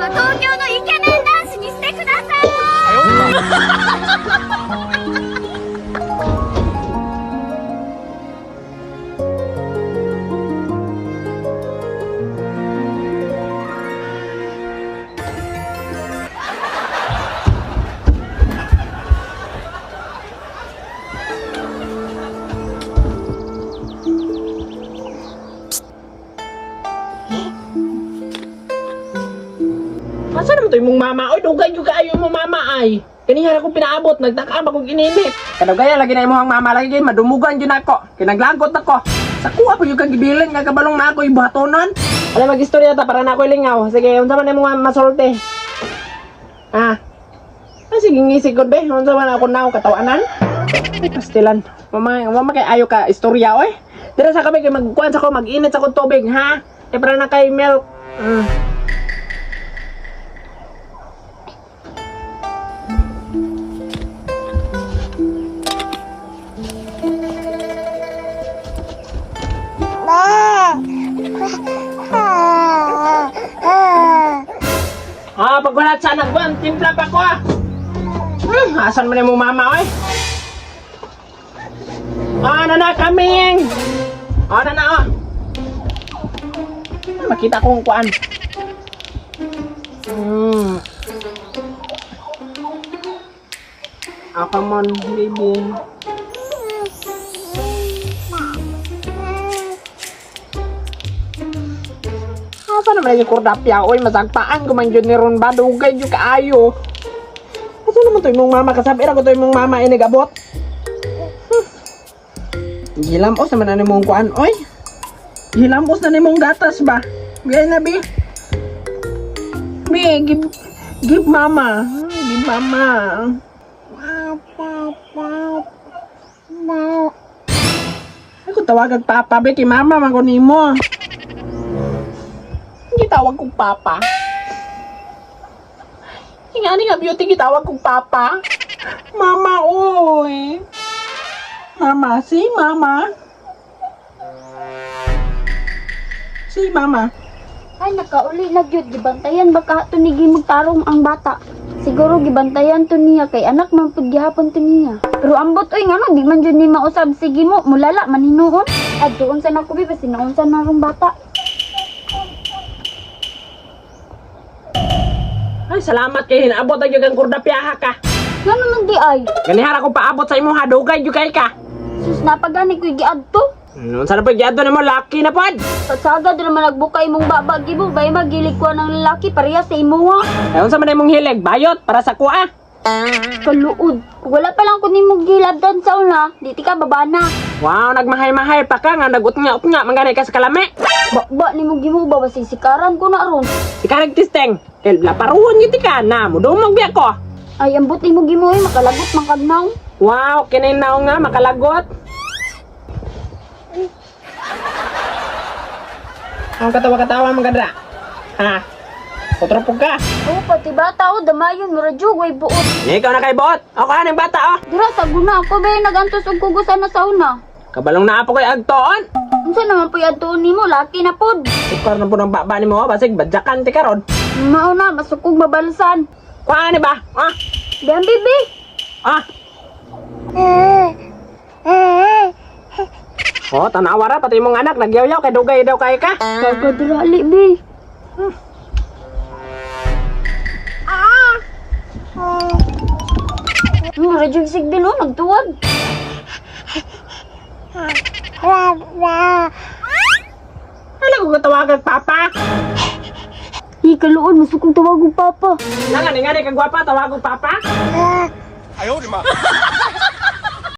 を東京のイケメン男子にしてください。 Asa naman to imong mama? Oy, dugay jud kaayo imong mama ay. Kaniha ra ko pinaabot, nagtaka ba kog ininit. Kadugaya lagi na imong mama lagi kay madumugan jud nako. Kinaglagot nako. Sa kuha pa jud kang gibilin nga kabalong na ako ibuhatonon. Wala magistorya ta para na ako lingaw. Sige, unsa man imong masulti? Ah. Ah, sige ngisig gud be. Unsa man ako naw katawanan? Ay, pastilan. Mama, mama kay ayo ka istorya oy. Dira sa kami kay magkuan sa ko, mag-init sa kong tubig, ha? Kay para na kay milk. Ah, pagwalat sa anak ko, timpla pa ko ah. Asan man yung mama oy? Ah, nana kaming. Ah, nana ah. Ah, makita kong kuan. Ah, come on, baby. Asa naman yung kordapya? Oy, masagpaan ko man yun ni Ron ba? Dugay yun kaayo. Asa naman to imong mama? Kasabi ra ko to imong mama inigabot. Gilamos naman na nimong kuan, oy. Gilamos na nimong gatas ba? Bigay na, bi. Bi, give, give mama. Give mama. Ay, kung tawagag papa, bi, kay mama, man ko nimo. Gitawag kong papa. Ingani nga beauty gitawag kong papa. Mama, oy. Mama, si mama. Si mama. Ay, nakauli na gyud gibantayan baka to ni gimugtarong ang bata. Siguro gibantayan to niya kay anak man pud gihapon to niya. Pero ambot oy ngano di man jud ni mausab sige mo mulala man hinuon. Adtuon sa nako bi basi naunsa na rong bata. Ay, salamat kay hinaabot ang yung kordapyaha ka. Ngano man di ay? Ganihara ko paabot sa imong hadugay jud kay ka. Sus napagani ko'y giadto. Unsa na pa giadto nimo laki na pod. Pagsagad ra man nagbuka imong baba gibo bay magilig ko ng lalaki pareha sa imuha. Ay, unsa man imong hilig bayot para sa kuha. Kaluod. Kung wala pa lang ko nimo gilabdan sa una, di ti ka babana. Wow, nagmahay-mahay pa ka nga nagutnga-utnga man gani ka sa kalami. Ba nimo gimo ba basig sikaran ko na ron. Ikaw nagtisteng. Kay laparuhon gyud ka na, mudumog biya ko. Ay ambot nimo gimo ay makalagot man kag naw. Wow, kininaw nga makalagot. Ang katawa-katawa mga kadra. Ha? Otro po ka. Oo, pati bata o damayon mura jug way buot. Ikaw na kay buot. Ako aning bata oh. Dira sa guna ako ba nagantos og kugusan na sa una. Kabalong na apo kay agtoon. Unsa naman po'y adtuon nimo laki na pod. Ikaw na po ng baba ni mo, basig badyakan ti karon. Mao na masukog mabalsan. Kuha ni ba? Ah, Bian bibi. ah. Oh, tanawa ra pati imong anak nagyaw-yaw kay dugay daw kay ka. Kagadrali bi. Mura jug sigbil oh, nagtuwad. Ala ko katawagan papa. Hi kaluon masukog tawag og papa. Nangani ngani kag gwapa tawag og papa. 哎呦我的妈！